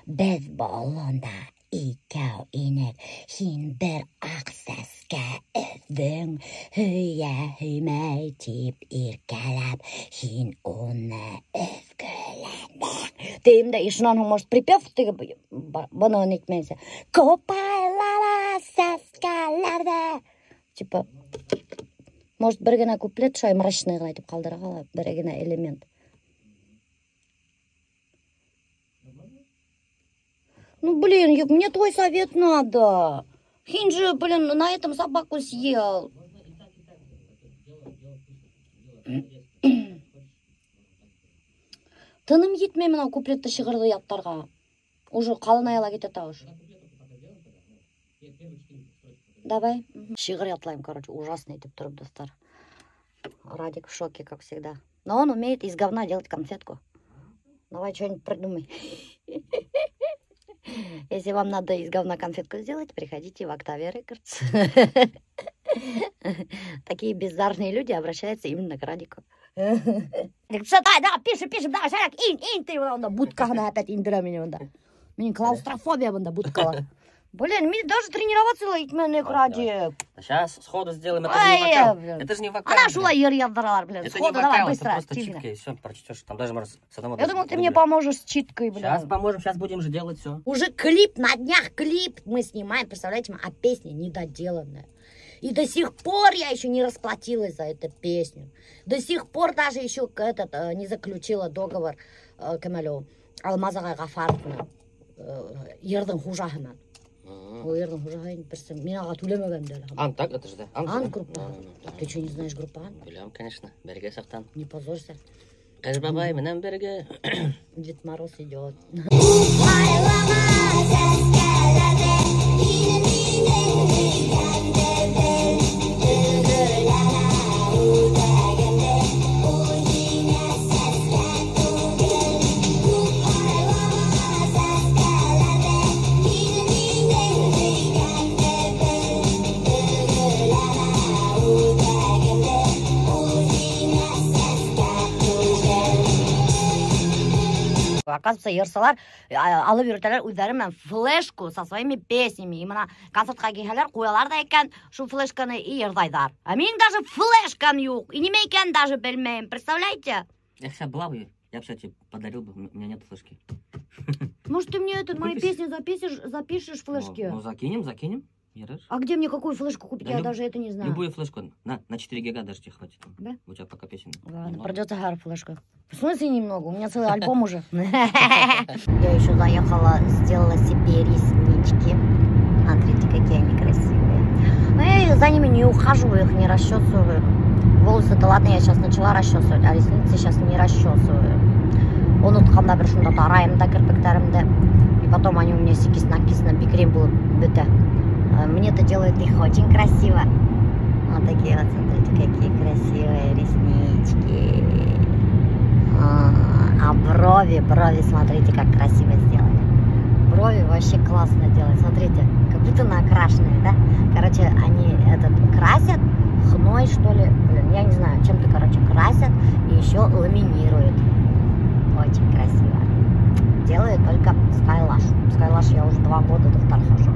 Беҙ болонда икәү инек, һин бер аҡ сәскә өҙҙөң, һөйә-һөймәй тип иркәләп, һин уны өҙгөләнең. Тейем дә, и шунан һуң, может, припев теге быны әйтмәйенсә. Күп айлама сәскәләрҙе. Типа, может, бер генә куплет шулай мрачный ғына итеп ҡалдырырға ла, бер генә элемент. Ну, блин, мне твой совет надо. Һин же, блин, на этом собаку съел. Тыным етмәй мынау куплетты шиғырҙы яттарға. Уже ҡалыная ла китә тауыш. Давай. Шиғыр ятлайым, короче, ужасно итеп тороп, дуҫтар. Радик в шоке, как всегда. Но он умеет из говна делать конфетку. Давай что-нибудь придумай. Если вам надо из говна конфетку сделать, приходите в Octavia Records. Такие бездарные люди обращаются именно к Радику. Что, давай, давай, пишем, пишем, давай, Шарик, ин, ин, ты, бында будкаһына опять индерә мине бында. Минең клаустрофобия бында будкала. Блин, мне даже тренироваться итмәнек, Радик. Сейчас сходу сделаем, это же не вокал. Блин. Это же не вокал, Ана блин. шулай йыр яҙҙыралар, блин. Это не Сходу давай, вокал, это быстро, просто тиҙ генә. читка, и все, прочтешь. Там даже можно с одного Я даже думал, ты мне дубля. поможешь с читкой, блин. Сейчас поможем, сейчас будем же делать все. Уже клип, на днях клип мы снимаем, представляете, а песня недоделанная. И до сих пор я еще не расплатилась за эту песню. До сих пор даже еще этот, не заключила договор Камалю Алмаз ағай Ғафаров менән, йырҙың хужаһы менән. Ул йырҙың хужаһы инде берсе. Мин уға түләмәгән дә әле. Ан, так, это же, да? Ан, Ан да? группа. Да, да, да. Ты что, не знаешь группу Ан? Беләм, конечно. Бергә саҡтан. Не позорься. Ҡыш бабай менән бергә. Дед Мороз идет. Оказывается, йырсылар, алып йөрөтәләр үҙҙәре менән флешку со своими песнями. И мына концертҡа килһәләр, ҡуялар ҙа икән шул флешканы и йырҙайҙар. А минең даже флешкам юҡ. И нимә икәнен даже белмәйем. Представляете? Я сейчас была бы, я бы тебе подарил бы, у меня нет флешки. Может, ты мне мои Купишь? песни запишешь флешки? Ну, закинем, закинем. Ярыш. А где мне какую флешку купить? Да Я даже это не знаю. Любую флешку. На 4 гига даже тебе хватит. Да? У тебя пока песен Ладно, немного. придется хар флешку. В смысле немного? У меня целый альбом уже. Я еще заехала, сделала себе реснички. Смотрите, какие они красивые. Но я за ними не ухаживаю, их не расчесываю. Волосы-то ладно, я сейчас начала расчесывать, а ресницы сейчас не расчесываю. Онотҡанда бер шунда тарайым да керпектәремде. И потом они у меня сикис-накис на бикрем будут бөтә. Мне-то делают их очень красиво. Вот такие вот, смотрите, какие красивые реснички. А брови, брови, смотрите, как красиво сделали. Брови вообще классно делают. Смотрите, как будто накрашенные, да? Короче, они красят хной, что ли. Блин, я не знаю, чем-то, красят и еще ламинируют. Очень красиво. Делаю только Skylash. Skylash я уже 2 года доктор хожу.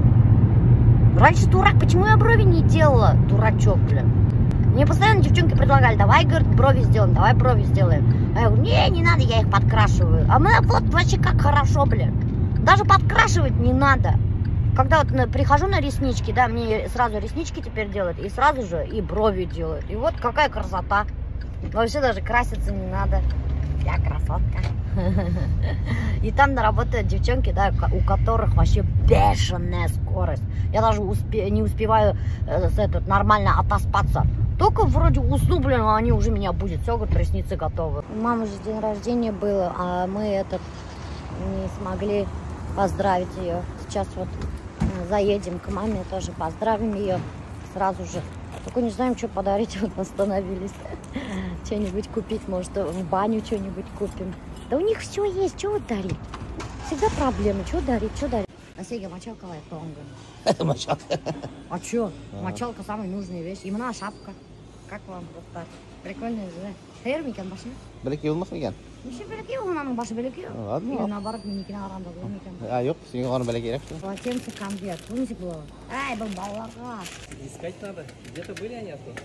Раньше дурак, почему я брови не делала? Дурачок, блин. Мне постоянно девчонки предлагали, давай, говорит, брови сделаем, давай брови сделаем. А я говорю, не, не надо, я их подкрашиваю. А мы вот вообще как хорошо, блин. Даже подкрашивать не надо. Когда прихожу на реснички, да, мне сразу реснички теперь делают, и сразу же и брови делают. И вот какая красота. Вообще даже краситься не надо. Я красотка. И там работают девчонки, да, у которых вообще бешеная скорость. Я даже не успеваю нормально отоспаться. Только вроде усну, блин, а они уже меня будут. Все, говорят, ресницы готовы. У мамы же день рождения было, а мы не смогли поздравить ее. Сейчас заедем к маме, тоже поздравим ее сразу же. Только не знаем, что подарить, вот остановились. Что-нибудь купить, может, в баню что-нибудь купим. Да у них все есть, чего дарить? Всегда проблемы, чего дарить, что дарить? Асеге мочалка лайтонга. Мочалка. А чё? Мочалка самая нужная вещь. Именно шапка. Как вам, вот так? Прикольная же, да? Хәйер микән башына? Бәләкәй булмаҫ микән? Нисек бәләкәй ул, уның башы бәләкәй. Ладно. Или наоборот, минекенә ҡарағанда ҙур микән? А, юҡ, һиңә ҡарағанда бәләкәйерәк. Полотенце, конверт. Был нисек була? Ай, был балаларға. Искать надо. Где-то были они оттуда?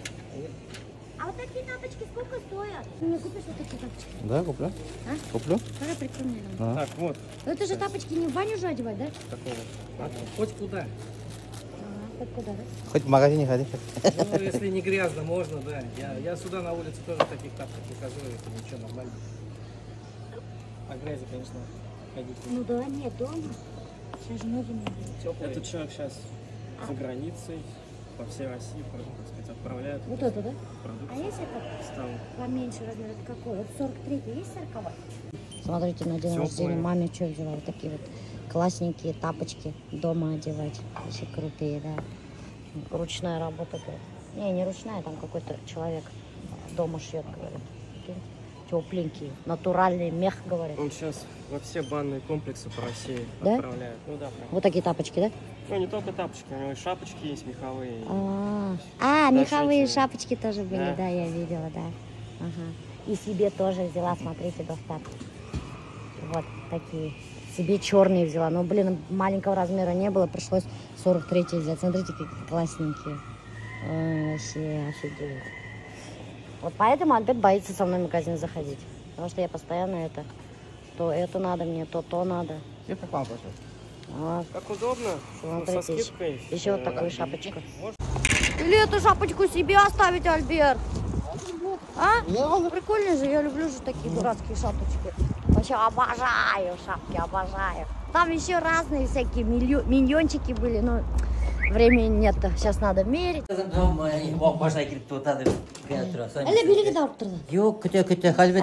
А вот такие тапочки сколько стоят? Ты мне купишь вот такие тапочки? Да, куплю. А? Куплю. Какая прикольная. А. Так, вот. Это же тапочки не в баню же одевать, да? Такого. А, хоть куда. Ага, хоть куда, да? Хоть в магазине ходи. Ну, если не грязно, можно, да. Я сюда на улице тоже в таких тапках выхожу, это ничего, нормально. По грязи, конечно, ходить. Ну да, нет, дома. Сейчас же ноги не будут. Теплые. Этот человек сейчас за границей, по всей России, так сказать, отправляют. Вот это, да? Продукцию. А есть это Стал. поменьше размер? Это какой? Вот 43-й есть 40-й? Смотрите, на день Теплые. рождения маме что взяла? Вот такие вот классненькие тапочки дома одевать. Вообще крутые, да. Ручная работа, говорит. Не, не ручная, там какой-то человек дома шьет, говорит. Прикиньте. Тепленькие, натуральный мех, говорит. Он сейчас во все банные комплексы по России Да? отправляет. Ну да, прям. Вот такие тапочки, да? Ну не только тапочки, у него и шапочки есть меховые. А, Даже меховые эти- шапочки тоже были, Да. да, я видела, да. Ага. И себе тоже взяла, смотрите, дуҫтар. Вот такие. Себе черные взяла. Но, блин, маленького размера не было, пришлось 43-й взять. Смотрите, какие классненькие. Ой, вообще офигеть. Вот поэтому Альберт боится со мной в магазин заходить. Потому что я постоянно это... То это надо мне, то то надо. Все как вам пошло. Вот. Как удобно, Смотрите, со скидкой. еще вот такую шапочку. Можно? Или эту шапочку себе оставить, Альберт? А? Прикольно же, я люблю же такие дурацкие шапочки. Вообще обожаю шапки, обожаю. Там еще разные всякие миньончики были, но времени нет. Сейчас надо мерить. Башына килеп туҡтаны. Әллә билеге дә алып торҙо. Юҡ, көтә-көтә, хәҙер Ә,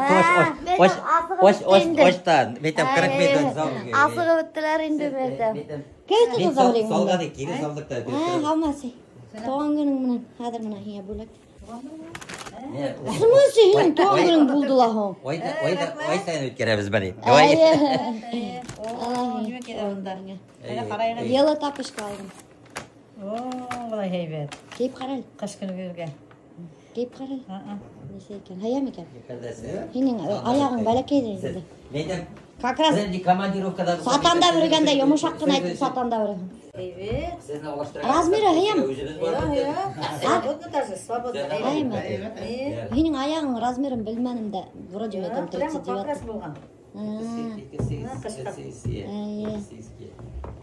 асығып Мәйтәм, 40 минут Асығып бөттөләр инде мәйтәм. Кем әйтте заулиң? Салғаны, кире салдыҡ та. Һаумы, тыуған көнөң менән, хәҙер бына һиңә бүләк. В смысле һинең тыуған көнөң булды ла һуң? Ай һайын үткәрәбеҙ быны. Йылы тапочка алдым. О, былай һәйбәт. Кейеп ҡара әле. Ҡыш көнөгөҙгә. Кейеп ҡара әле. Нисә икән? Һыйа микән? Һинең аяғың бәләкәй инде. Как раз командировкада сатанда йөрөгәндә йомшаҡ ҡына итеп сатанда йөрөһөң. Һәйбәт. Размеры һыямы? Свободно даже, свободно. Әйме? Һинең аяғың размерын белмәнем дә, вроде әйтәм Прямо как раз 39. булған.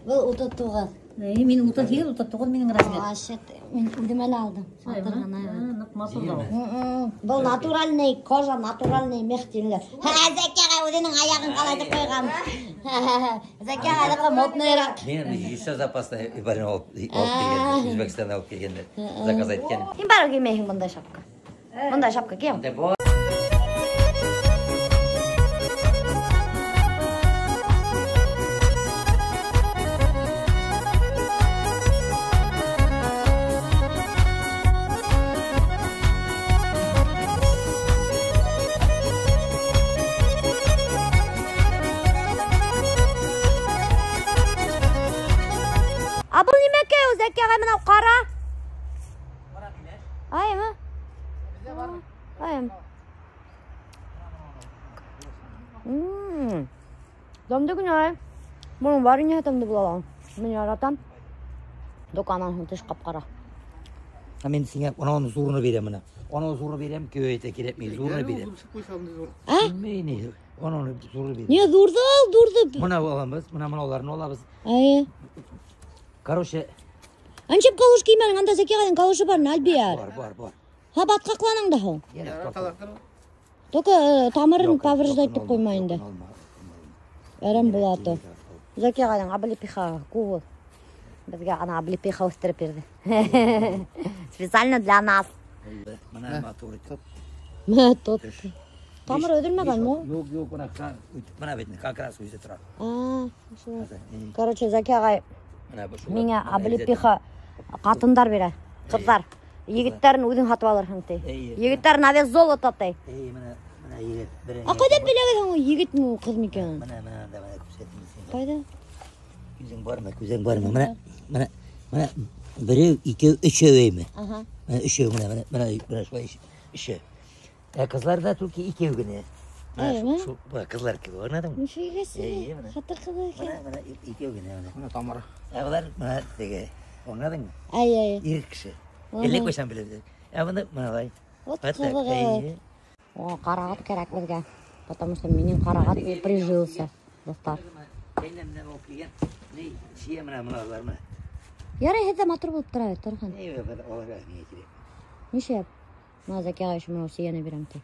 Был 39. Мин 38, 39 минең размер. Вообще, мин үҙем әле алдым. Сатырған, Ныҡ матур ҙа ул. Был натуральный кожа, натуральный мех тинеләр. Зәки ағай үҙенең аяғын ҡалайтып ҡуйған. Зәки ағайҙыҡы модныйыраҡ. Мин еще запасный барин алып килгәндә, Үзбәкстандан алып килгәндә, заказ иткән. Һин барыбер кеймәйһең бындай шапка. Бындай шапка кейәм. А был нимәкәй ул, Зәки ағай, бынау ҡара? Аймы? Айым. Тәмле генә. Бының варенье тәмле була ла. Мин яратам. Только анан теш ҡап-ҡара. Ә мин һиңә уның ҙурын бирәм менә. Уның ҙурын бирәм, көйәйтә кәрәкмәй, ҙурын бирәм. Ә? Мин уның ҙурын бирәм. Не, ҙурҙы ал, ҙурҙы. Бына алабыҙ, бына мынауларын алабыҙ. Әйе. Короче, Ә нисек калош кеймәнең? Анда Зәки ағайҙың калошы бар, Альберт. Бар, бар, бар. Һа, батҡаҡланың да һуң. Только тамырын повреждать итеп ҡуйма инде. Әрәм була то. Зәки ағайҙың облепиха күп ул. Беҙгә ана облепиха үҫтереп бирҙе. Специально для нас. Бына матур итеп. Мә, тот. Тамыр өҙөлмәгәнме ул? Юҡ, юҡ, бына бына бит, как раз үҙе тора. А, короче, Зәки ағай миңә облепиха ҡатындар бирә, ҡыҙҙар. Егеттәрен үҙең һатып алырһың ти. Егеттәр на вес золота ти. Эй, бына, бына егет бер. А ҡайҙан беләгеҙ һуң ул егетме ул, ҡыҙмы икәнен? Бына, бына, бына күрһәтәм һиңә. Ҡайҙа? Күҙең бармы? Күҙең бармы? Бына, бына, бына берәү, икәү, өсәү әйме? Ага. Бына өсәү, бына, бына, бына, бына шулай өсәү. Ә ҡыҙларҙа только икәү генә. Шул ҡыҙҙар кеүек, аңладыңмы? Нифига себе. Эйе, бына. Хатта ҡыҙыл икән. Бына, бына икәү генә бына. Бына тамыры. Ә былар бына теге, аңладыңмы? Ай, ай. Ир кеше. Әллә ҡайсан беләләр. Ә бында мыналай. Вот Вот так, ҡыҙығы. эйе. О, ҡарағат кәрәк беҙгә. Потому что минең ҡарағат ул прижился, дуҫтар. Ҡәйнәмдән алып килгән. Ни, шиә менә мыналар менә. Ярай, һеҙҙә матур булып тора бит, Торхан. Ни, уларға ни кәрәк? Нишләп? Мына Зәки ағай өсөн мынау сейәне бирәм ти.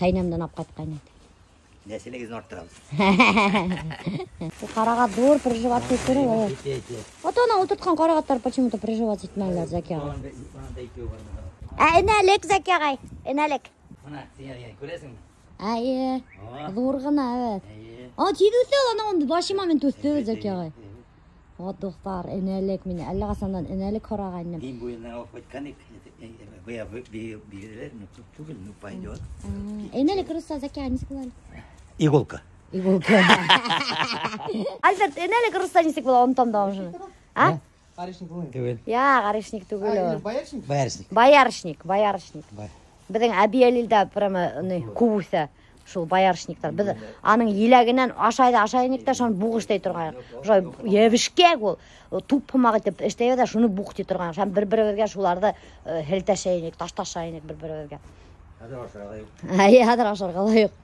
Ҡәйнәмдән алып ҡайтҡайны ти. Нәселегеҙҙе арттырабыҙ. Ул ҡарағат ҙур приживаться итер ул. Итә, итә. Вот ана ултыртҡан ҡарағаттар почему-то приживаться итмәнеләр, Зәки ағай. Бында икәү бар мына. Ә, инәлек, Зәки ағай, инәлек. Бына, син күрәсеңме? Әйе, О, ҙур ғына, эйе. Эйе. А, тиҙ үҫә ул, ана уны башыма мин үҫте, Зәки ағай. Вот, дуҫтар, инәлек, мин әллә ҡасандан инәлек һорағайным. Дин буйынан алып ҡайтҡан идек. Бая бирҙеләр, ну түгел, ну пойдет. Инәлек русса, Зәки ағай, нисек була әле? Иголка. Иголка. Альберт, инәлек русса нисек була, онотам да уже. А? Орешник булмай. Түгел. Юҡ, орешник түгел ул. Боярышник? Боярышник. Боярышник, боярышник. Бай. Беҙҙең Әбйәлилдә прямо ни күп үҫә шул боярышниктар. Беҙ аның еләгенән ашай ҙа ашай инек тә, шуны буғ эшләй торған. Шулай йәбешкәк ул, туп һымаҡ итеп эшләй ҙә шуны буғ ти торған. Һәм бер-беребеҙгә шуларҙы һелтәшә инек, ташташа инек бер-беребеҙгә. Хәҙер ашарға юҡ. Әйе, хәҙер ашарға ла юҡ.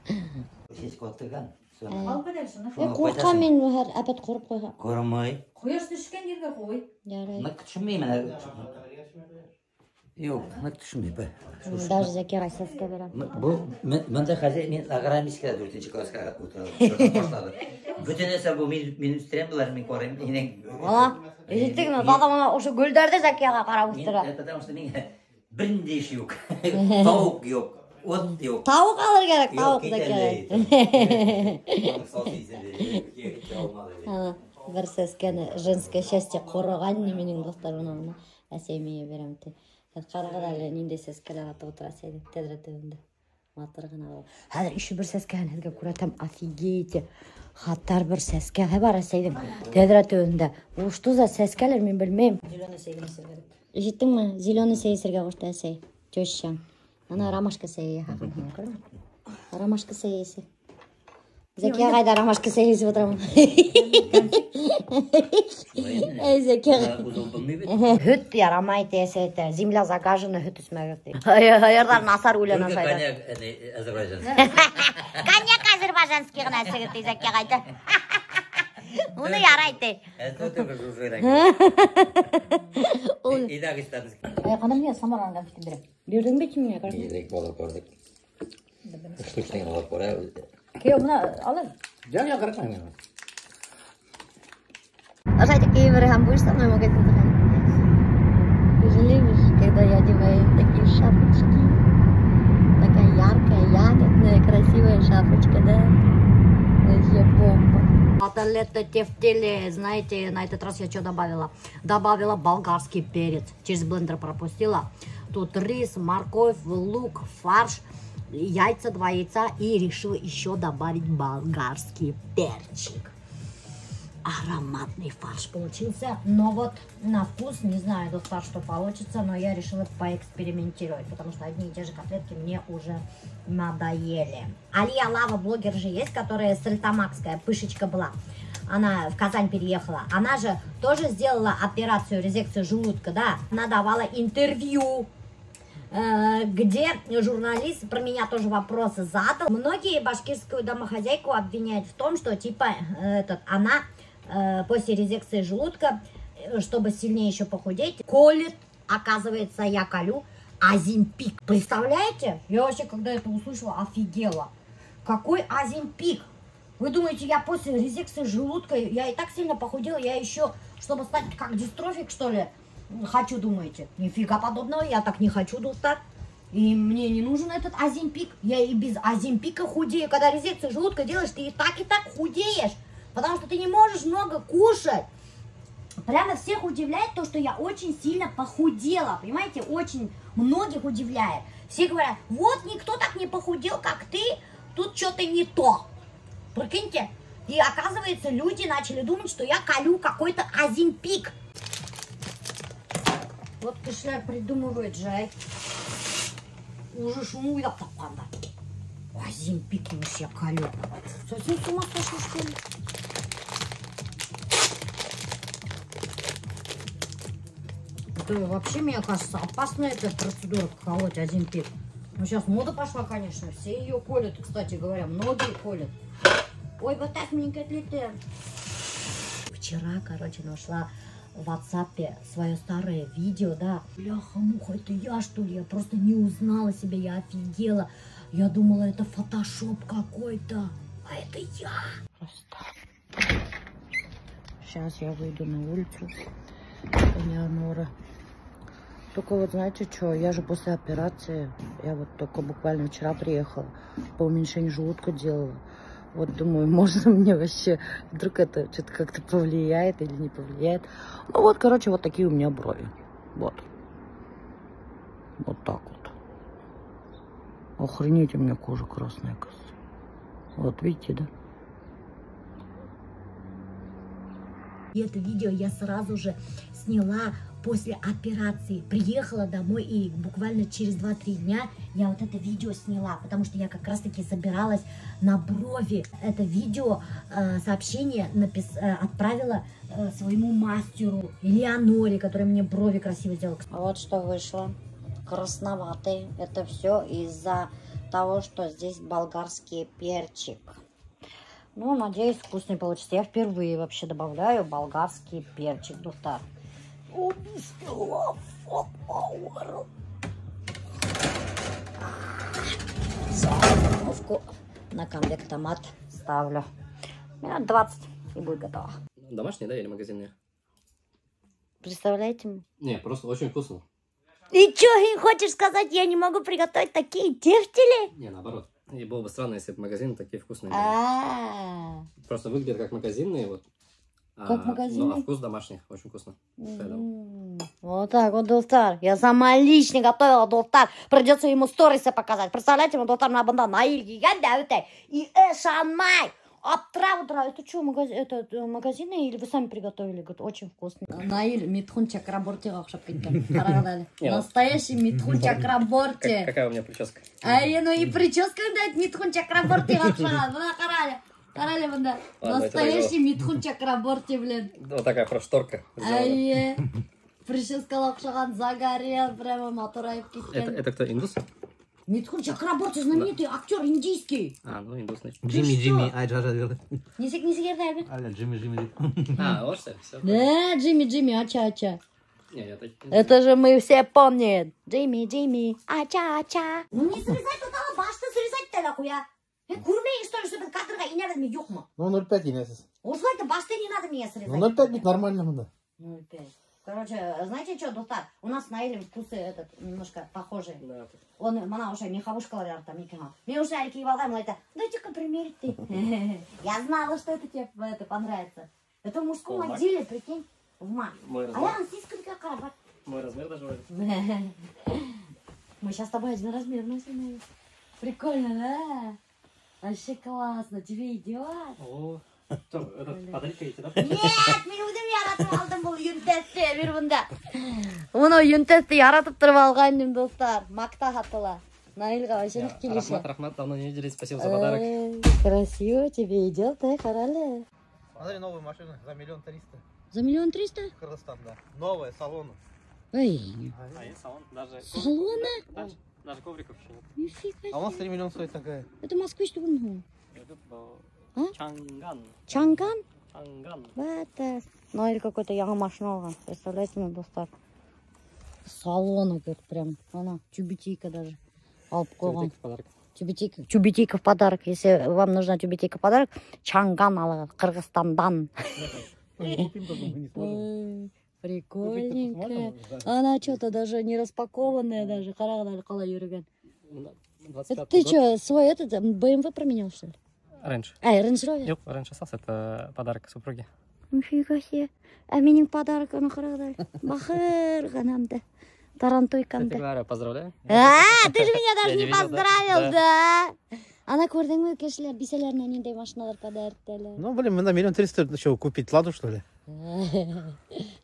Сәскә ултырған. Алып китәле шуны. Ҡурҡам мин, һәр әпәт ҡороп ҡуйған. Ҡоромай. Ҡояш төшкән ергә ҡуй. Ярай. Ныҡ төшмәй менә. Юҡ, ныҡ төшмәй. Даже Зәки ағай сәскә бирә. Был бында хәҙер мин агрономическийҙа дүртенсе класҡа ултыра башланы. Бөтөн нәрсә был мин үҫтерәм былар, мин ҡарайым. Ала, ишеттеңме? Баҙа бына ошо гөлдәрҙе Зәки ағай ҡарап үҫтерә. Потому что миңә бер ниндәй эш юҡ. Тауыҡ юҡ, ут юҡ. Тауыҡ алыр кәрәк, тауыҡ Юҡ, Зәки ағай. китә. Бер сәскәне женское счастье ҡороған минең дуҫтар, бына бына әсәй миңә бирәм ти. Һеҙ ҡарағыҙ әле ниндәй сәскәләр атып ултыра әсәйҙең тәҙрә төбөндә. Матур ғына була. Хәҙер еще бер сәскәһен һеҙгә күрһәтәм, офигеете. Хаттар бер сәскәһе бар әсәйҙең тәҙрә төбөндә. Ул что за сәскәләр, мин белмәйем. Зеленый сәй эсергә кәрәк. Ишеттеңме? Зеленый сәй эсергә ҡушты әсәй. Теща. Ана ромашка сәйе яһаған һиңә, күрҙеңме? Ромашка сәйе эсә. Зәки ағай ҙа ромашка сәйе эсеп ултырамы? Эй, Зәки ағай. Һөт ярамай ти әсәй әйтә. Земля загажена, һөт эсмәгеҙ ти. Һыйырҙар насар үлән ашай. Коньяк азербайджанский. Коньяк азербайджанский ғына эсегеҙ ти Зәки ағай әйтә. Уны ярай ти. Это только жужжирак. И дагестанский. Ай, ҡана миңә Самараның конфетын бирәм. Бирҙең бит миңә, күрҙең. Ирек балыҡ күрҙек. Штучный балыҡ күрә. Кейәү, бына алыр. Юҡ, юҡ, кәрәкмәй. Ошолай кейем һәм будешь со мной магазин заходить? Ты же любишь, когда я одеваю такие шапочки. Такая яркая, ягодная, красивая шапочка, да? Вообще бомба. Котлета тефтели, знаете, на этот раз я что добавила? Добавила болгарский перец. Через блендер пропустила. Тут рис, морковь, лук, фарш, яйца, 2 яйца. И решила еще добавить болгарский перчик. Ароматный фарш получился. Но вот на вкус, не знаю, дуҫтар, что получится, но я решила поэкспериментировать, потому что одни и те же котлетки мне уже надоели. Алия Лава, блогер же есть, которая стерлитамакская, пышечка была. Она в Казань переехала. Она же тоже сделала операцию, резекцию желудка, да. Она давала интервью, где журналист про меня тоже вопросы задал. Многие башкирскую домохозяйку обвиняют в том, что она после резекции желудка, чтобы сильнее еще похудеть, колет, оказывается, я колю Оземпик. Представляете? Я вообще, когда это услышала, офигела. Какой Оземпик? Вы думаете, я после резекции желудка, я и так сильно похудела, я еще, чтобы стать как дистрофик, что ли, хочу, думаете? Нифига подобного, я так не хочу, дуҫтар. И мне не нужен этот Оземпик. Я и без Оземпика худею. Когда резекцию желудка делаешь, ты и так худеешь. Потому что ты не можешь много кушать. Прямо всех удивляет то, что я очень сильно похудела. Понимаете, очень многих удивляет. Все говорят, вот никто так не похудел, как ты, тут что-то не то. Прикиньте. И оказывается, люди начали думать, что я колю какой-то Оземпик. Вот кешеләр придумывают же, ай. Уже шуны уйлап тапҡандар. Оземпик, имеш, я колю. Совсем с ума сошли, что ли? Это вообще, мне кажется, опасная эта процедура колоть Оземпик. Ну, сейчас мода пошла, конечно, все ее колют, кстати говоря, многие колют. Ой, вот так мне котлеты. Вчера, короче, нашла в WhatsApp свое старое видео, да. Бляха-муха, это я, что ли? Я просто не узнала себя, я офигела. Я думала, это фотошоп какой-то, а это я. Просто. Сейчас я выйду на улицу. Элеонора. Только вот знаете что, я же после операции, я вот только буквально вчера приехала, по уменьшению желудка делала. Вот думаю, можно мне вообще, вдруг это что-то как-то повлияет или не повлияет. Ну вот, короче, вот такие у меня брови. Вот. Вот так вот. Охренеть, у меня кожа красная, кажется. Вот, видите, да? И это видео я сразу же сняла после операции. Приехала домой и буквально через 2-3 дня я вот это видео сняла, потому что я как раз-таки собиралась на брови. Это видео, сообщение отправила своему мастеру Элеоноре, который мне брови красиво сделал. Вот что вышло. Красноватый. Это все из-за того, что здесь болгарский перчик. Ну, надеюсь, вкусный получится. Я впервые вообще добавляю болгарский перчик. Дуҫтар. Духовку на конвектомат ставлю. Минут 20 и будет готово. Домашние, да, или магазинные? Представляете? Не, просто очень вкусно. И чё, хочешь сказать, я не могу приготовить такие тефтели? Не, наоборот. И было бы странно, если бы магазины такие вкусные были. Просто выглядят как магазинные, вот. Как магазинные? Ну, а вкус домашних, очень вкусно. Вот так вот, дуҫтар. Я сама лично готовила, дуҫтар. Придется ему сторисы показать. Представляете, мы дуҫтар на бында Наиль килгән дә үтә. И ышанмай. Аптырап утыра. Это что, магазины или вы сами приготовили? Говорит, очень вкусно. Наиль Митхун Чакрабортиға оҡшап киткән. Ҡарағыҙ әле. Настоящий Митхун Чакраборти. Какая у меня прическа? Ай, ну и прическа, да, Митхун Чакрабортиға оҡшаған. Бына ҡара әле. Ҡара әле бында. Настоящий Митхун Чакраборти, блин. Вот такая прошторка. Ай, прическала оҡшаған, загорел, прямо матурайып киткән. Это кто, индус? Митхун Чакраборти, знаменитый актер индийский. А, ну индус, значит. Джимми, Джимми, ай, джа, джа, Нисек, нисек ерҙә, Альберт? Аля, Джимми, Джимми. А, вот что, все. Да, Джимми, Джимми, ача, ача. Не, я так... Это же мы все помним. Джимми, Джимми, ача, ача. Ну не срезай туда, башты срезать-то нахуя. Күрмәйһең, что ли, что беҙ кадрға инәбеҙме, юҡмы? Ну, 0,5 инәһеҙ. Ошолай башты не надо меня срезать. Ну, 0,5 бит нормально бында. 0,5. Короче, знаете что, дуҫтар, у нас с Наилем вкусы этот, немножко похожие. Да. Он, бына уже меховушкалар ярата, микро. Мин уже әле кейеп алғайным, әйтә, дайте-ка примерить ты. Я знала, что это тебе это понравится. Это в мужском отделе, прикинь, в МАК. Мой А я сиська такая ҡара. Мой размер даже вроде. Мы сейчас с тобой один размер носим, Наиль. Прикольно, да? Вообще классно, тебе идет. О. Что, этот, подарить хотите, да? Нет, мин үҙем яратып алдым был йөнтәҫте, бир бында. Уны йөнтәҫте яратып тороп алғайным, дуҫтар. Макта һатыла. Наилгә вообще ныҡ килешә. Рәхмәт, рәхмәт, давно не виделись, спасибо за подарок. Красиво тебе идет, ҡара әле. Смотри, новую машину за 1 300 000. За 1 300 000? Кыргызстан, да. Новая, салона. Эй. А есть салон? Даже... Салона? Даже ковриков еще нет. Нифига. А у нас 3 миллиона стоит такая. Это москвич түгелме? А? Чанган. Чанган? Чанган. Это... Наиль какой-то яңы машина алған. Представляете, ну, дуҫтар. Салона, говорит, прям. Ана, тюбетейка даже. Алып ҡуйған. Тюбетейка в подарок. Тюбетейка, тюбетейка в подарок. Если вам нужна тюбетейка в подарок, Чанган алығыҙ, Ҡырғыҙстандан. Прикольненькая. Она что-то даже не распакованная даже. Ҡарағыҙ әле ҡалай йөрөгән. Это ты что, свой этот BMW променял, что ли? Раньше. А, Range Rover? Юҡ, раньше остался, это подарок супруге. Нифига себе. А минең подарок, ана ҡарағыҙ әле. Бахыр ғынамды. Тарантуйкамды. Кстати говоря, поздравляю. А, ты же меня даже Я не не видел, да. поздравил, да? Ана күрҙеңме, кешеләр бисәләренә ниндәй машиналар подарить итәләр. Ну, блин, мы на 1 300 000 еще купить Ладу, что ли?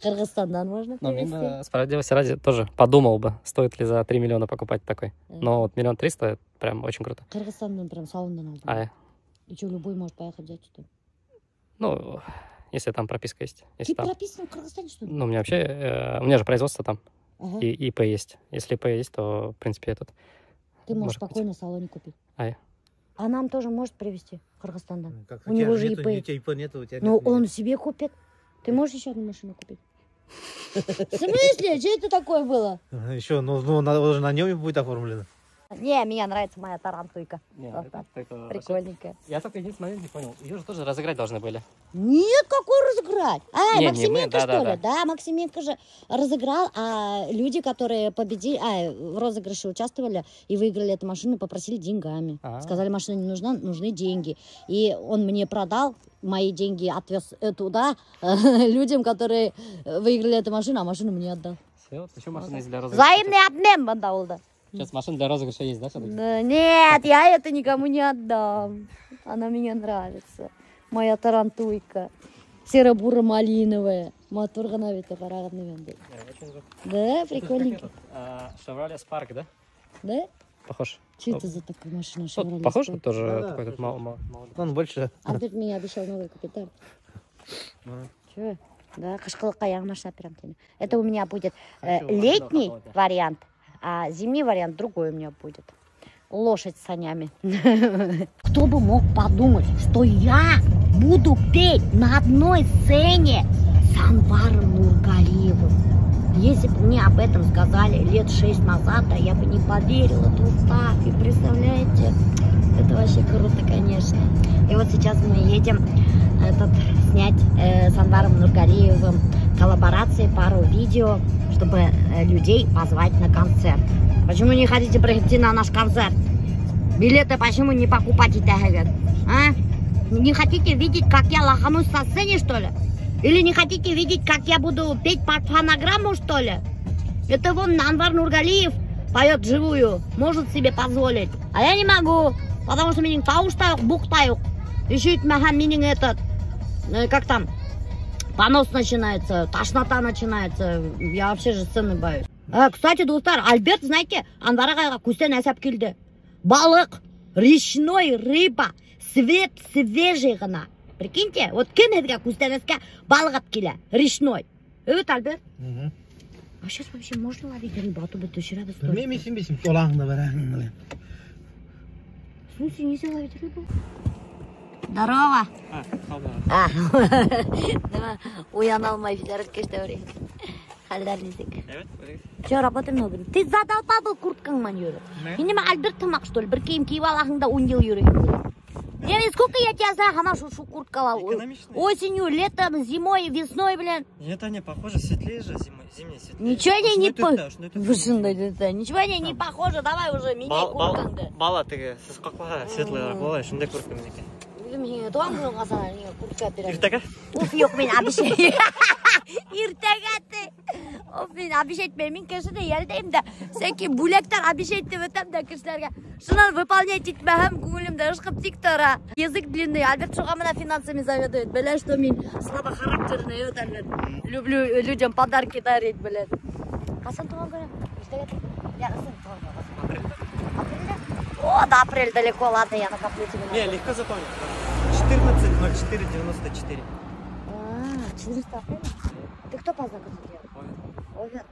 Ҡырғыҙстандан можно Но привезти. мин, справедливости ради, тоже подумал бы, стоит ли за 3 миллиона покупать такой. Но вот 1 300 000 это прям очень круто. Ҡырғыҙстандан прям салондан алдым. А, И что, любой может поехать взять, что ли? Ну, если там прописка есть. Если Ты там... прописан в Кыргызстане, что ли? Ну, у меня вообще, у меня же производство там, и ИП есть. Если ИП есть, то, в принципе, этот... Ты можешь может быть. Спокойно в салоне купить. Ай. А нам тоже может привезти Ҡырғыҙстандан. Как, У него же нету, ИП. У тебя ИП нету, у тебя Ну, нет. он себе купит. Ты можешь еще одну машину купить? В смысле? Что это такое было? Еще, ну, уже на нем будет оформлено. Не, мне нравится моя тарантуйка. Не, Вот это так. так, Прикольненькая. Я только единственный момент не понял. Ее же тоже разыграть должны были. Нет, какой разыграть? А, Не, не Максименко, мы, да, что да, ли? Да. Максименко же разыграл, а люди, которые победили, в розыгрыше участвовали и выиграли эту машину, попросили деньгами. А. Сказали, машина не нужна, нужны деньги. И он мне продал, мои деньги отвез туда, людям, которые выиграли эту машину, а машину мне отдал. Все, вот еще машина есть для розыгрыша. Взаимный обмен бында булды. Сейчас машина для розыгрыша есть, да, все-таки? Да, нет, я это никому не отдам. Она мне нравится. Моя тарантуйка. Серо-буро-малиновая. Матур ғына бит ҡарағыҙ инде. Да, прикольненько. Chevrolet Spark, да? Да? Похож. Что это за такая машина? Ну, Chevrolet похож Spark? тоже Да, да, такой тут мало. Он больше. Альберт мне обещал новый купить, да? Че? Да, ҡышҡылыҡҡа яңы машина бирәм тине. Это у меня будет Хочу летний одно. вариант, а зимний вариант другой у меня будет. Лошадь с санями. Кто бы мог подумать, что я буду петь на одной сцене с Анваром Нургалиевым. Если бы мне об этом сказали лет 6 назад, да я бы не поверила, дуҫтар, и представляете? Это вообще круто, конечно. И вот сейчас мы едем снять с Анваром Нургалиевым коллаборации, пару видео, чтобы людей позвать на концерт. Почему не хотите прийти на наш концерт? Билеты почему не покупать, говорят? А? Не хотите видеть, как я лоханусь со сцене, что ли? Или не хотите видеть, как я буду петь под фонограмму, что ли? Это вон Анвар Нургалиев поет живую, может себе позволить. А я не могу, потому что минең тауыш та юҡ, буҡ та юҡ. Еще етмәһә минең этот, как там, понос начинается, тошнота начинается. Я вообще же сцены боюсь. А, кстати, дуҫтар, Альберт, знаете, Анвар ағайға күстәнәс алып килде. Балыҡ, речной рыба, свет свежий ғына. Прикиньте, вот кем һеҙгә күстәнәскә балыҡ алып килә, речной. Evet, Альберт. Мгм. А сейчас вообще можно ловить рыбу, а то бы төшөрәбеҙ. Белмәйем, исем толаңды бәрәң. В смысле, нельзя ловить рыбу? Здорово. А, А, уяна алмай үткәштә. Хәлдәр нисек? Evet. Че, работай много. Ты задолбал был курткаң менән йөрөп. Һин нимә Альберт һымаҡ, что ли? Бер кейем кейеп алаһың да 10 йыл йөрөйһөң. Я ведь сколько я тебя знаю, һаман шул курткала. Экономичный. Осенью, летом, зимой, весной, блин. Нет, они похоже, светлее же, зимой, зимний светлее. Ничего они не по... по... Ничего они не похожи, давай уже меняй курткаңды. Бала теге, һеҙ ҡаҡлаға светлый була, шундай куртка минеке. Үҙем һиңә тыуған көнөң ҡасан һиңә куртка бирәм. Иртәгә? Уф, юҡ, мин обещать. Иртәгә ти. Уф, мин обещать итмәйем. Мин кешене йәлләйем дә, всякие бүләктәр обещать итеп үтәм дә кешеләргә. Шунан выполнять итмәһәм, күңелемдә ышҡып тик тора. Язык длинный. Альберт шуға менә финансами заведует. Белә, что мин слабохарактерный, вот, Альберт. Люблю людям подарки дарить, блин. Ҡасан тыуған көнө? Иртәгә ти. Я, ысын тыуған көнө ҡасан? Апрельдә? О, до апреля далеко, ладно, я накоплю тебе. Не, легко запомнить. 14.04.94. А, 14 апреля? Ты кто по знаку зодиака? Овен.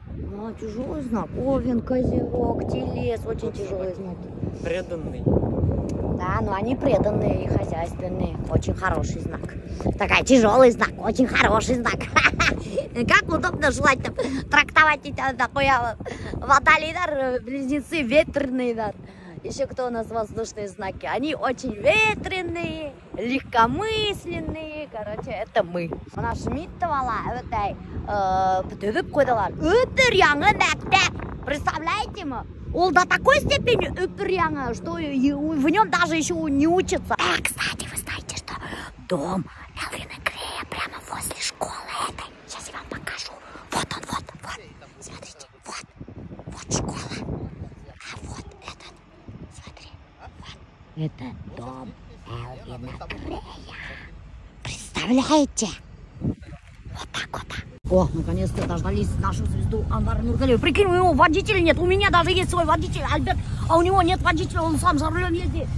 А, тяжелый знак. Овен, Козерог, Телец. Очень тяжелые знаки. Преданный. Да, но они преданные и хозяйственные. Очень хороший знак. Такая тяжелый знак, очень хороший знак. Как удобно желать там трактовать эти такой водолейҙар, близнецы, ветреные, да. Еще кто у нас воздушные знаки? Они очень ветреные, легкомысленные. Короче, это мы. Бына Шмидтовала этой төҙөп ҡуйҙылар. Өпөр яңы мәктәп. Представляете мы? Ул до такой степени өпөр яңы, что в нем даже еще не учатся. Кстати, вы знаете, что дом Элвина Грея прямо возле школы этой. Сейчас я вам покажу. Вот он, вот, вот. Смотрите, вот. Вот школа. А вот этот, смотри, вот. Это дом Элвина Грея. Представляете? Легкота. О, наконец-то дождались нашу звезду Анвара Нургалиева. Прикинь, у него водителя нет. У меня даже есть свой водитель, Альберт, а у него нет водителя, он сам за рулем ездит.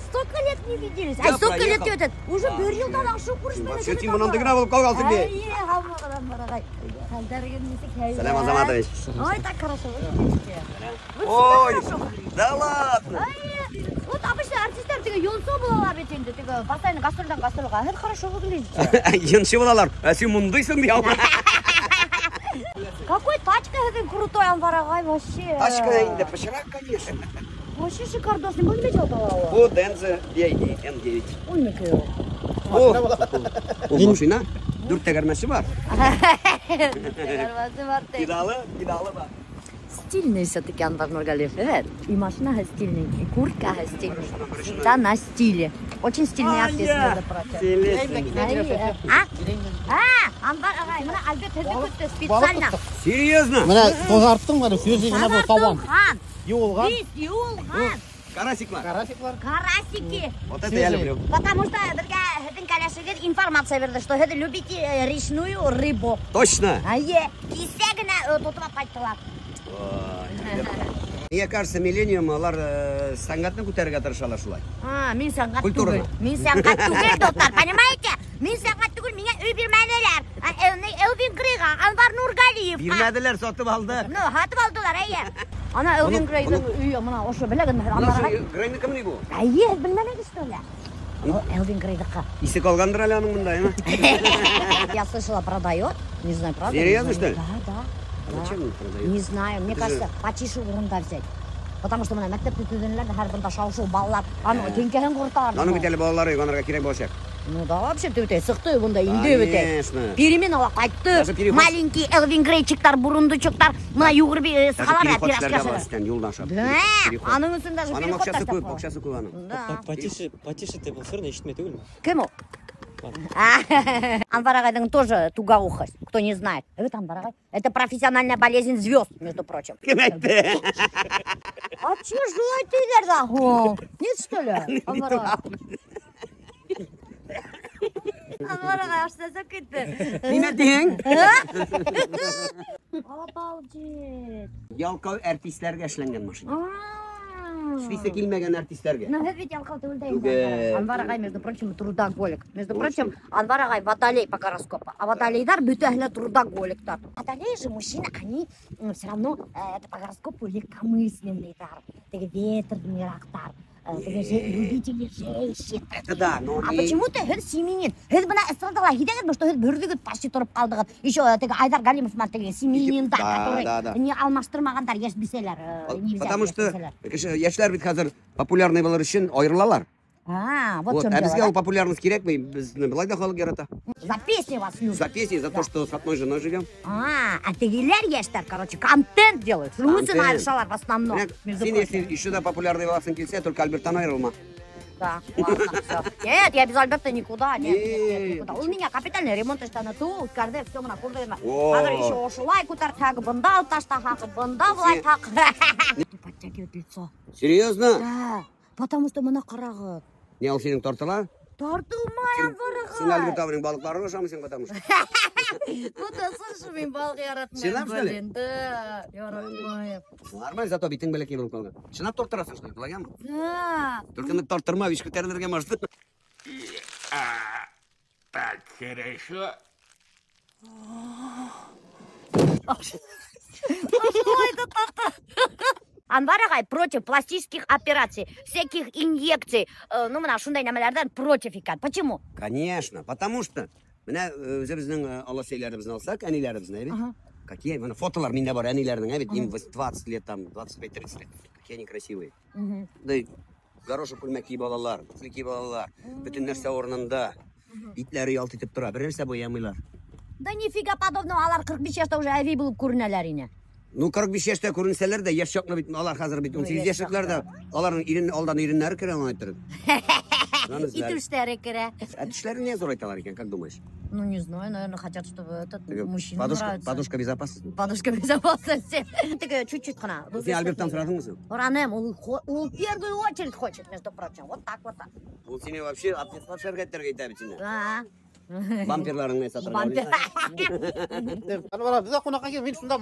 Столько лет не виделись. А столько лет этот. Уже бер йылдан ашыу күрешмәнек. Салам, Азаматович. Ой, так хорошо выглядите. Ой, да ладно. Вот обычно артистар теге йонсо булалар бит инде, теге постоянно гастролдән гастролгә. Һеҙ хорошо выглядите. Йонсо булалар. Ә син мондыйсың ди. Какой тачка һеҙҙең крутой, Анвар ағай, вообще. Тачка инде пычрак, конечно. Вообще шикардосный. Был нимә тип атала ул? Бу Denza BYD M9. Ул нике ул? Ул машина дүрт тәгәрмәсе бар. Тәгәрмәсе бар. Педалы, педалы бар. Стильный все-таки Анвар Нургалиев. И машина стильная, и куртка стильная. Всегда на стиле. Очень стильный артист, между прочим. А? Анвар ағай, бына Альберт һеҙҙе көттө специально. Серьезно? Бына таҙарттың бары, свежий генә был табан. Йыуылған. Беҙ йыуылған. Карасиклар. Карасиклар. Карасики. Вот это я люблю. Потому что беҙгә һеҙҙең кәләшегеҙ информация бирҙе, что һеҙ любите речную рыбу. Точно. Эйе, кисә генә тотоп ҡайттылар. Мне кажется, миллениум алар сәнғәтне күтәрергә тырышалар шулай. А, мин сәнғәт түгел. Мин сәнғәт түгел, дуҫтар, понимаете? Мин сәнғәт түгел, миңә өй бирмәнеләр. Элвин Грейға, Анвар Нургалиевҡа. Бирмәделәр, сатып алды. Ну, һатып алдылар, эйе. Ана Элвин Грейҙың өйө мына ошо беләгеҙме Анвар ағай? Грейныкымы ни бу? Эйе, белмәнегеҙ, что ли? Элвин Грейҙыҡы. Исе ҡалғандыр әле аның бында, әйме? Я слышала, продает. Не знаю, правда? Серьезно, что ли? Да, да. Зачем он продает? Не знаю, мне кажется, потише урында взять. Потому что мына мәктәптә төҙөнөләр, һәр бында шау-шыу балалар, аны теңкәһен ҡороталар. Аның бит әле балалары йыуанырға кәрәк буласаҡ. Ну да, вообще бит сыҡты бында инде бит. Конечно. Переменала ҡайтты. Маленький Элвин Грейчиктар, бурундучоктар, мына йүгереп сығалар пирожка. Юлдан ашап. Да, аның өсөн даже Аның переход аҡсасы күп, аҡсасы күп аның. Потише, потише ты был, все равно ишетмәй түгелме? Кем ул? Анвар ағайҙың тоже тугоухость, кто не знает. Это Анвар ағай. Это профессиональная болезнь звезд, между прочим. Кем әйтте? А че шулай тиҙәр ҙә һуң? Нет, что ли? Анвар ағай. Анвар ағай ашнасып китте. Нимә тиһең? Обалдеть. Ялҡау артистләргә эшләнгән машина. Эшлисе килмәгән артистләргә. Но һеҙ бит ялҡау түгел дә инде. Анвар ағай, между прочим, трудоголик. Между прочим, Анвар ағай водолей по гороскопу. А водолейҙар бөтәһе лә трудоголиктар. Водолей же мужчины, они все равно это по гороскопу легкомысленныйҙар. Теге ветреныйраҡтар. Любители женщин. Это да, но А почему-то һеҙ семьянин. Һеҙ бына эстрадала һиҙәгеҙме, что һеҙ бөрҙөгөҙ почти тороп ҡалдығыҙ. Еще теге Айҙар Галимов менән теге семьяниндар, который не алмаштырмағандар йәш бисәләр. Потому что йәшләр бит хәҙер популярный булыр өсөн айырылалар. А, вот в чем А беҙгә дело. ул популярность кәрәкмәй, беҙҙе былай ҙа халыҡ ярата. За песни вас любят. За песни, за то, что с одной женой живем. А тегеләр йәштәр, короче, контент делают. Шуның өсөн айырышалар в основном. Һин, если еще да популярный буласың килсә, только Альберттан айырылма. Да, ладно, все. Нет, я без Альберта никуда, нет, нет, никуда. У меня капитальный ремонт эшләне, тыу, үткәрҙе, все, мына күрҙегеҙме? Хәҙер еще ошолай күтәртһәк, бында таштаһаҡ, бында былай таҡ. Подтягивает лицо. Серьезно? Да, потому что мына ҡарағыҙ. Не, ул һинең тартыла? Тартылмай, Анвар ағай. Һин Альберт абының балыҡтарын ашамайһың, потому что. Ну да, слушай, мин балыҡ яратмайым. Синләп, что ли? Блин, да, яратмайым. Нормально, зато битең бәләкәй булып ҡалған. Чынлап тарттырасың, что ли, былайғамы? Да. Только ныҡ тарттырма, биш күтәрелергә может. Так, хорошо. Анвар ағай против пластических операций, всяких инъекций. Ну, мына шундай нәмәләрҙән против икән. Почему? Конечно, потому что мына үҙебеҙҙең оләсәйләребеҙҙе алһаҡ, әниләребеҙҙе, бит. Какие, мына фотолар миндә бар әниләрҙең, бит, им 20 лет, там, 25-30 лет. Какие они красивые. Да, горошек күлмәк кейеп алалар, туфли кейеп алалар. Бөтөн нәрсә урынында. Битләре ялт итеп тора, бер нәрсә буямыйлар. Да нифига подобного, алар 45 йәштә уже әбей булып күренәләр ине. Ну, 45 йәштә күренсәләр дә, йәш чаҡны бит алар хәҙер бит 18 йәшлекләр дә, аларның ирен алдан иреннәре керә аңа әйттереп. И түштәре керә. Ә тешләрен не зурайталар икән, как думаешь? Ну, не знаю, наверное, хотят, чтобы этот мужчина Подушка, нравится. Подушка безопасности. Подушка безопасности. Такая чуть-чуть ҡына. Һин Альберттан һораныңмы? Һораным, ул в первую очередь хочет, между прочим. Вот так вот. Так. Ул һине вообще аптечка итергә итә бит инде. Да. Бамперларыңны сатырға. Бампер. Анвар, беҙгә ҡунаҡҡа кил, мин шунда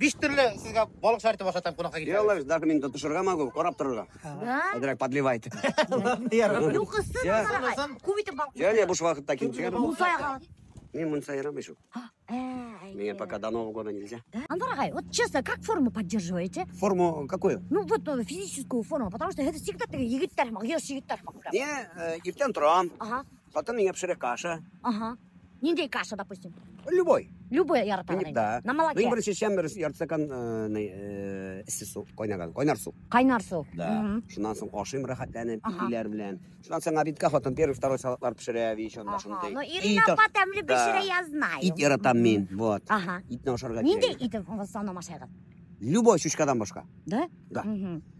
биш төрлө һеҙгә балыҡ шаритып ашатам ҡунаҡҡа килһәгеҙ. Йә, даже мин тотошорға могу, ҡарап торорға. Да? Әҙерәк подливает. Юҡ, ысын, Я. ағай. Күп итеп балыҡ. Йә, буш ваҡытта килеп сығам. Мунса яға. Мин мунса ярамай шул. Миңә пока до Нового года нельзя. Анвар ағай, вот честно, как форму поддерживаете? Форму какую? Ну вот физическую форму, потому что это всегда теге егеттәр һымаҡ, йәш егеттәр һымаҡ прям. Не, иртән торам, потом миңә бешерә каша. Ага. Ниндәй каша, допустим? Любой. Любой яратаһың. Да. На молоке. Мин беренсе эсәм бер ярты стакан эҫе һыу, ҡайнаған, ҡайнар һыу. Ҡайнар һыу. Да. Шунан һуң ашайым рәхәтләнеп, ипиләр белән. Шунан һуң обедка хатын первый, второй салатлар бешерә, еще анда шундай. Ну, Ирина апа тәмле бешерә, я знаю. Ит яратам мин, вот. Ага. Итне ашарға Ниндәй кәрәк. ит в основном ашайһығыҙ? Любой чучкадан башҡа. Да? Да.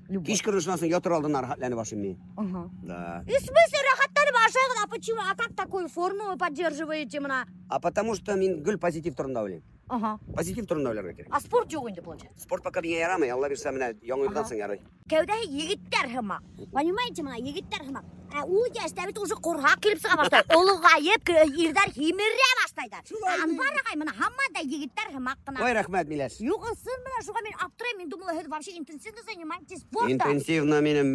Любой. Кис кереп шунан һуң ятыр алдынан рәхәтләнеп ашайым мин. Ага. Да. И в смысле рәхәтләнеп ашайһығыҙ? А почему? А как такую форму вы поддерживаете мына? А потому что мин гел позитив турында уйлайым. Ага. Позитив турында уйларға кәрәк. А спорт юҡ инде получается? Спорт пока миңә ярамай, Алла бирһә менә яңы йылдан һуң ярай. Кәүҙәһе егеттәр һымаҡ. Понимаете, мына егеттәр һымаҡ. Ә ул йәштә бит уже ҡорһаҡ килеп сыға башлай. Олоғайып ирҙәр һимерә башлайҙар. Анвар ағай мына һаман да егеттәр һымаҡ ҡына. Ой, рәхмәт, Миләш. Юҡ, ысын мына шуға мин аптырайым. Мин думала, һеҙ вообще интенсивно занимаетесь спортом. Интенсивно минең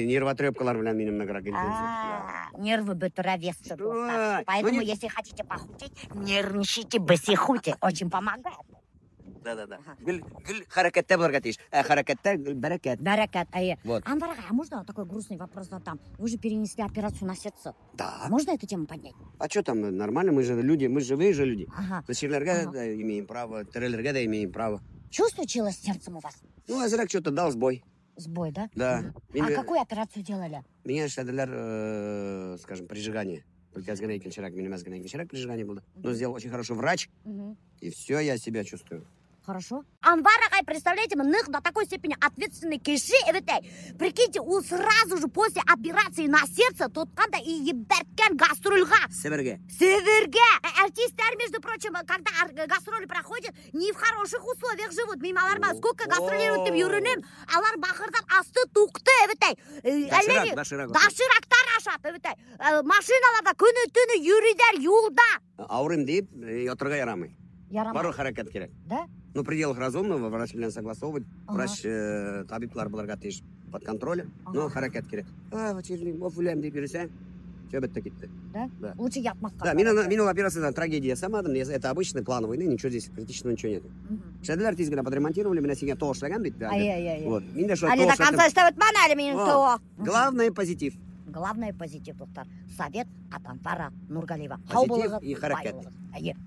нервотрепкалар белән минең ныгыраҡ интенсив. Нервы бөтөрә вес. Ой, Поэтому, ну не- если хотите похудеть, нервничайте, бысихуйте. Очень помогает. Да, да, да. Гел гел хәрәкәттә булырға тейеш. Ә хәрәкәттә гел бәрәкәт. Бәрәкәт, әйе. Вот. Анвар ағай, а можно такой грустный вопрос задам? Вы же перенесли операцию на сердце. Да. Можно эту тему поднять? А что там, нормально, мы же люди, мы живые же люди. Ага. Беҙ сирләргә дә имеем право, терелергә дә имеем право. Что случилось с сердцем у вас? Ну, әҙерәк что-то дал сбой. Сбой, да? Да. А какую операцию делали? Миңә эшләделәр, скажем, прижигание. Только әҙ генә икенсерәк, минең әҙ генә икенсерәк прижигание булды. Но сделал очень хороший врач, и все, я себя чувствую. Хорошо. Анвар ағай, представляете, ныҡ до такой степени ответственный кеше, эветәй. Прикиньте, ул сразу же после операции на сердце тотҡан да и ебәрткән гастролгә. Себергә. Себергә. Артистар, между прочим, когда гастроли проходят, не в хороших условиях живут. Мин алар менән сколько гастролировать итеп йөрөнөм, алар бахырҙар асты туҡты, эветәй. Доширак, доширак. Доширактар ашап, эветәй. Машиналарҙа көнө-төнө йөрөйҙәр юлда. Ауырыйым тип, ятырға ярамай. Ярамай. Барлыҡ хәрәкәт кәрәк. Да? Ну, в пределах разумного, врач белән согласовывать, врач, табиплар булырға тейеш под контролем, но хәрәкәт кәрәк. А, вот чирлим, оф, үләм тип йөрөһәң, все бөттө китте. Да? Да. Лучше ятмаҫҡа. Да, мин ул операциядан трагедия яһаманым, это обычный плановый, ну, ничего здесь критичного ничего нету. Эшләделәр, тиҙ генә подремонтировали, менә һиңә ТО эшләгән бит. Ай-яй-яй. Вот. Мин дә шулай Әле ТО до конца эшләттем. эшләп бөтмәне әле минең Вот. ТО. Главное позитив. Главное позитив, дуҫтар. Совет от Анвара Нургалиева. Һау Позитив булығыҙ, и хәрәкәт. бай булығыҙ. Әйе.